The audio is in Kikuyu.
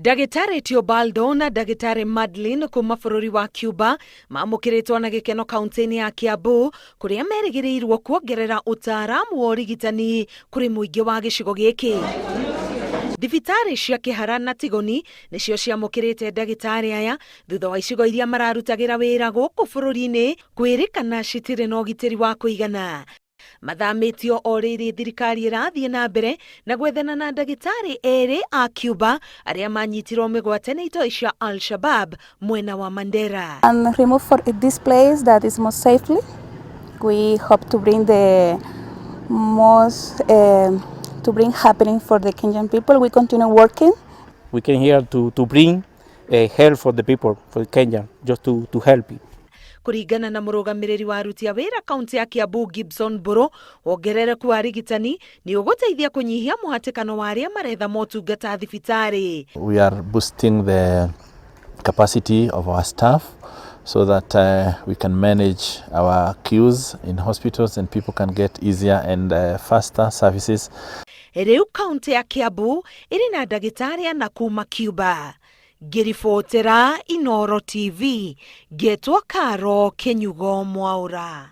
Ndagĩtarĩ Teobaldo na ndagĩtarĩ Madeline kuma bũrũri wa Cuba mamũkĩrĩtwo na gĩkeno kaunti-inĩ ya Kiambu kũrĩa merĩgĩrĩirwo kuongerera ũtaaramu wa ũrigitani kũrĩ mũingĩ wa gĩcigo gĩkĩ. Thibitarĩ cia Kĩhara na Tigoni nĩcio ciamũkĩrĩte ndagĩtarĩ aya thutha wa icigo iria mararutagĩra wĩra gũkũ bũrũri-inĩ kwĩrĩkana citirĩ na ũgitĩri wa kũigana. Mathamĩtio o rĩrĩ thirikari ĩrathiĩ na mbere na gwethana na ndagĩtarĩ erĩ a Cuba arĩa manyitirwo mĩgwate nĩ itoi cia Al-Shabab mwena wa Mandera. And remove for this place that is most safely. We hope to bring the most to bring happening for the Kenyan people. We continue working. We came here to bring help for the people, for Kenya, just to help it. Kũringana na mũrũgamĩrĩri wa aruti a wĩra kaunti ya Kiambu Gibson Mburu, wongerereku wa arigitani nĩ ũgũteithia kũnyihia mũhatĩkano wa arĩa maretha motungata thibitarĩ. We are boosting the capacity of our staff so that we can manage our queues in hospitals and people can get easier and faster services. Rĩu kaunti ya Kiambu ĩrĩ na ndagĩtarĩ ana kuma Cuba. Ngĩribotera Inooro TV, ngetwo Karo Kĩnyugo Mwaũra.